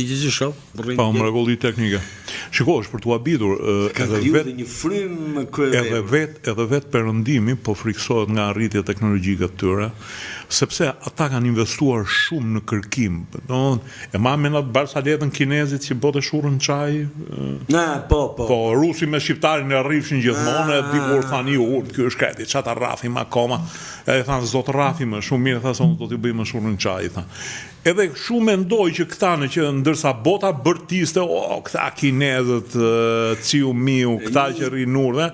Gjë që shoh, rrin. Po, mrekulli teknike. Shiko, është për t'u habitur, Ka edhe kriju vet dhe një frymë edhe kryevepër. vet edhe vet perëndimi po frikësohet nga arritjet teknologjike të tyre, sepse ata kanë investuar shumë në kërkim. Domethënë, e ma mend atë barsaletën kinezit që bote shurrën në çaj, Na, po, po. Po, rusi me shqiptarin e rrifshin gjithmonë, e dikur thanë i urtë, ky është kreti, ça ta rrafim akoma. Edhe thanë s'do të rrafim më, shumë mirë tha se unë do t'i bëj më shurrën në çaj, tha. Edhe kështu mendoj që këta në që ndërsa bota bërtiste, o, këta kinezët, ciu miu, këta që rrinë urdhe,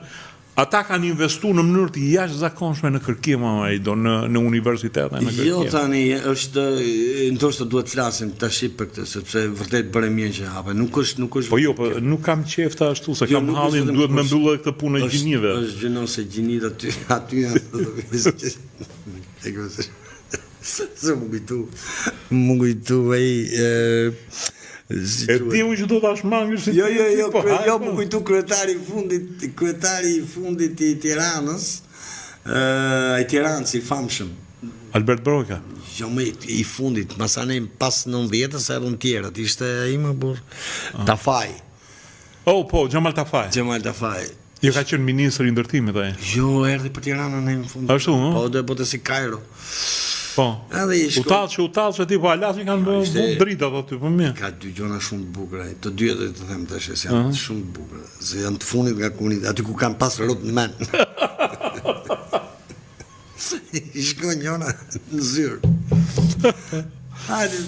ata kanë investu në mënyrë të jashtëzakonshme në kërkim, do në në universitete, në Jo kërkim. tani është ndoshta duhet të flasim tash për këtë sepse vërtet bëre mirë që hape. Nuk është nuk është Po jo, po nuk kam qejf të ashtu se Jo, kam nuk është hallin, vetëm duhet me është mbyllë këtë punë e është gjinive. është gjino se gjinit aty aty janë E ke Se më kujtu, më kujtu ai e, si E di unë që do ta shmangësh si Jo, jo, jo, po, kre, jo, më kujtu kryetari i fundit, kryetari i fundit i Tiranës, ë ai Tiranës i famshëm. Albert Broka. Jo më i, i fundit, masanej pas 90-ës erdhën tjerët, ishte ai më burr. Ah. Tafaj. Oh, po, Xhemal Tafaj. Xhemal Tafaj. Jo ka qenë ministër i ndërtimit ai. Jo, erdhi për Tiranën në fund. Ashtu, ëh? Po, do e bëte si Kajro. Po. Edhe i U shkon. tallë që u tallë që ti po ala që kanë bërë ishte- vu dritat aty, po mirë. Ka dy gjëra shumë të bukura, të dyja do të them tash se janë shumë të bukura, se janë të fundit nga komuniteti, aty ku kanë pas robt në mend. I shkon njëna në zyrë. Hajde.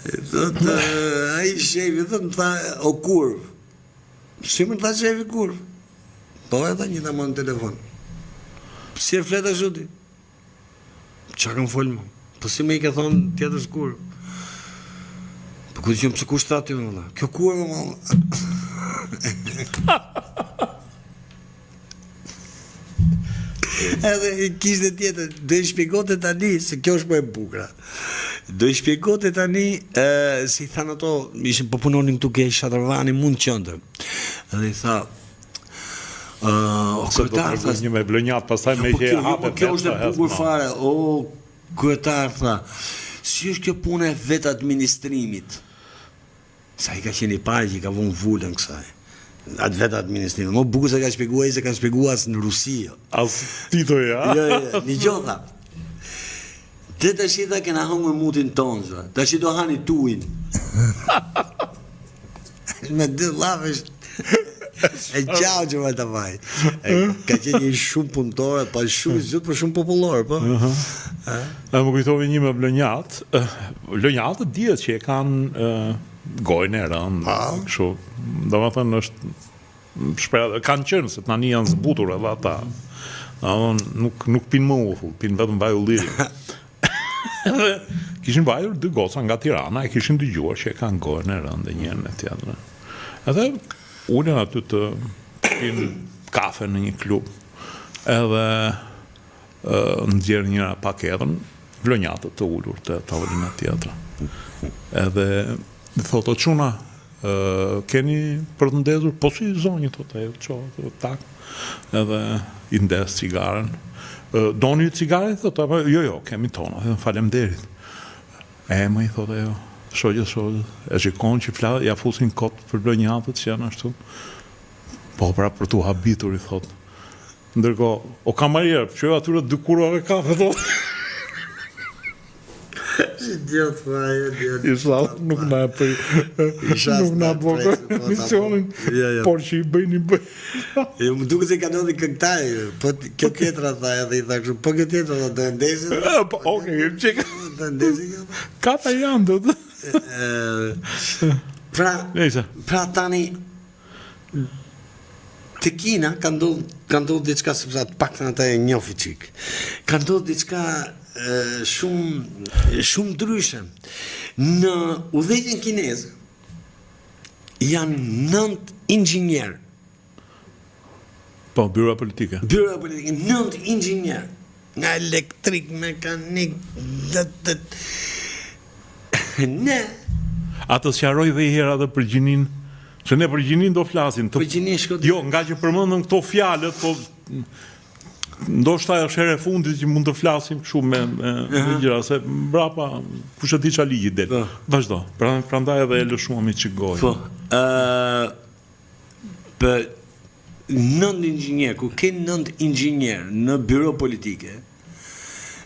I Thot, eh, ai shefi, thot, më tha, o kurv. Si më tha shefi kurv? Po e tha një ta në telefon. Si e flet ashtu ti? Qa kam folë më? Po si më i ke thonë tjetër kurv? Po ku të pse kush tha ty më valla? Kjo kurvë më valla. Edhe i kishte tjetër, do i shpjegote tani se kjo është më e bukura. Do i shpjegote tani e, si i thanë ato, ishin po punonin këtu ke shatërvani mu në qendër. Edhe i tha ë o Se do kryetar të tha, një me vlonjat, pastaj Jo, me po që kjo, e jo, hape po kjo vetë, është e po bukur hez, fare, o kryetar tha. Si është kjo puna e vetë administrimit? Se ai ka qenë i pari që i ka vënë vulën kësaj. Atë vetë administrimin. Më bukur se ka shpjeguar ai se kanë shpjeguar as në Rusi. Jo. As Tito ja. Jo, jo, një gjë tha. Te tash i tha kena hëngër mutin tonë, tha. Tash i do hani tuin. Me dy llafe është E qau që ma të vaj. E, ka qenë një shumë punëtore, pa shumë i zgjut, por shumë popullor, po. E më kujtove një me vlonjat. Vlonjatët dihet që e kanë gojën e rëndë, kështu. Domethënë është shpreh kanë qenë se tani janë zbutur edhe ata. Domethënë nuk nuk pinë më uthull, pinë vetëm vaj ulliri. Edhe kishin vajtur dy goca nga Tirana, e kishin dëgjuar që e kanë gojën e rëndë njërin me tjetrën. Edhe ulen aty të pinë kafe në një klub. Edhe nxjerr njëra paketën, vlonjatët të ulur te tavolina tjetra. Edhe i thotë, o çuna, keni për të ndezur? Po si zonjë, thotë ajo, ço, thotë, tak, edhe i ndez cigaren. Doni cigare, thotë, apo, jo, jo, kemi tona, thotë, faleminderit. E më i thotë ajo, shoqe, shoqe, e shikon që fla, ja fusin kot për vlonjatët që janë ashtu. Po, pra për t'u habitur, i thotë. Ndërkohë, o kamarier, çoju atyre dy kurvave kafe, thotë. Si idiot fare, idiot. Ishalla nuk na e për nuk na bllokon po, emisionin, jo, jo. por që i bëjnë i bëjnë. Jo, më duket se ka ndodhi këngëtari, po kjo tjetra tha edhe i tha kështu, po kjo tjetra tha do e ndezë. Po, okej, çka do e ndezë kjo. Kata janë do të. Pra, pra tani Te Kina ka ndodh ka ndodh diçka sepse atë paktën ata e njoh çik. Ka ndodh diçka shumë shumë ndryshe. Në udhëheqjen kineze janë nënt inxhinier. Po, byroja politike. Byroja politike, nënt inxhinier. Nga elektrik, mekanik, dë, dë, Ne A të sqaroj dhe një herë edhe për gjininë? Se ne për gjininë do flasim. Të... Për gjininë shko. Jo, nga që përmendëm këto fjalët, po. Ndoshta është hera e fundit që mund të flasim kështu me me, me gjëra se mbrapa kush e di çfarë ligji del. Po. Vazhdo. Pra, prandaj edhe e lëshuam një çik gojën. Po. Ë për nënd inxhinier, kur ke nënd inxhinier në byro politike,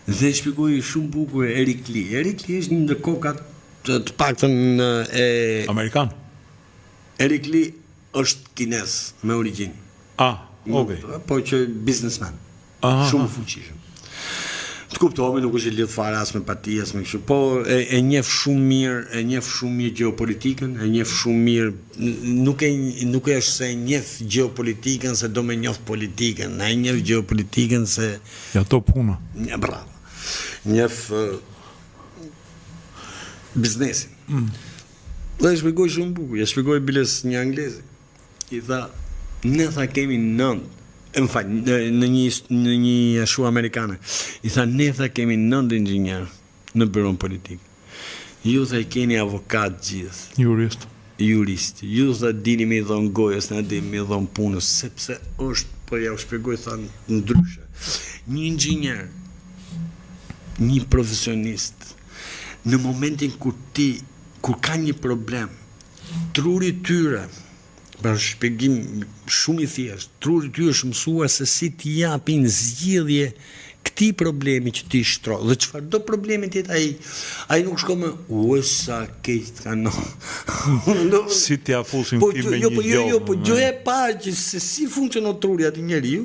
dhe e shpjegoi shumë bukur Eric Lee. Eric Lee është një ndër kokat të, të paktën e Amerikan. Eric Lee është kinez me origjinë. Ah, okay. Po që biznesmen. Aha, shumë fuqishëm. Të kuptohemi, nuk është i lidhur fare as me parti, as me kështu, po e, e njeh shumë mirë, e njeh shumë mirë gjeopolitikën, e njeh shumë mirë, nuk e nuk është se e njeh gjeopolitikën se do me njoh politikën, e njeh gjeopolitikën se Ja to puna. Një bravo. Njeh biznesin. Mm. Dhe e shpjegoi shumë bukur, e shpjegoi biles një anglezi. I tha, ne tha kemi nënd, e më fal, në, në një në një ashtu amerikane. I tha, ne tha kemi nënd inxhinier në byron politik. Ju tha i keni avokat gjithë. Jurist. Jurist. Ju tha dini me i dhon gojës, na dini me i dhon punës, sepse është, po ja u shpjegoj tha ndryshe. Një inxhinier, një profesionist, në momentin kur ti, kur ka një problem, truri i tyre, pra është shpjegim shumë i thjeshtë, truri i tyre është mësuar se si t'i japin zgjidhje këtij problemi që ti shtron. Dhe çfarëdo problemi të jetë ai, ai nuk shkon më, ue sa keq të ka ndodhur. Si t'ia fusim po, këtij me jo, një po, jo, jo, po gjëja e parë që se si funksionon truri atij njeriu,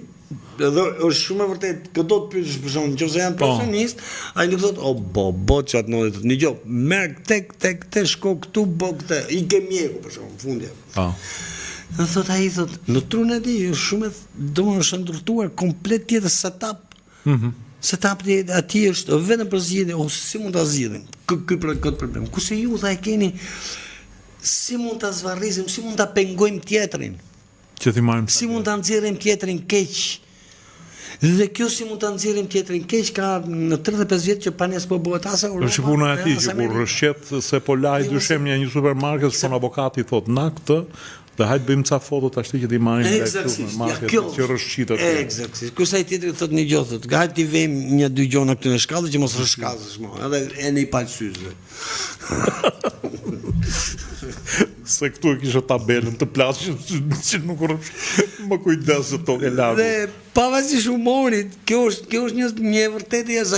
Edhe është shumë e vërtetë, këdo të pyesësh për shembull, nëse janë po. profesionist, ai nuk thotë, "O bo, bo çat ndodhi." Thotë, "Dëgjo, merr këtë, këtë, këtë, shko këtu, bo këtë." I ke mjeku për shembull, fundja. Po. Dhe thot ai thot, në trurin e tij është shumë, domethënë është ndërtuar komplet tjetër setup. Mhm. Mm setup i atij është vetëm për zgjidhje, o si mund ta zgjidhim kë ky për këtë problem. Kurse ju tha e keni si mund ta zvarrizim, si mund ta pengojmë tjetrin. Që t'i marrim Si mund ta nxjerrim tjetrin keq? Dhe kjo si mund ta nxjerrim tjetrin keq ka në 35 vjet që pa ne s'po bëhet as Europa. Është puna e atij që kur rrëshqet se po lahej dyshemja e një supermarket, shkon avokati i thotë na këtë dhe hajt bëjmë ca foto tash që t'i marrim nga këtu supermarket ja, që rrëshqitet. Eksaktësisht. Kurse ai tjetri thotë një gjë thotë, hajt t'i vejmë një dy gjona këtu në shkallë që mos rrëshqasësh më. Edhe e në i palë syze. Se këtu e kisha tabelën të plasë që nuk rrësh më kujdes se tokë e lagur. Dhe pavarësisht humorit, kjo është kjo është një një e vërtetë e jashtëzakonshme.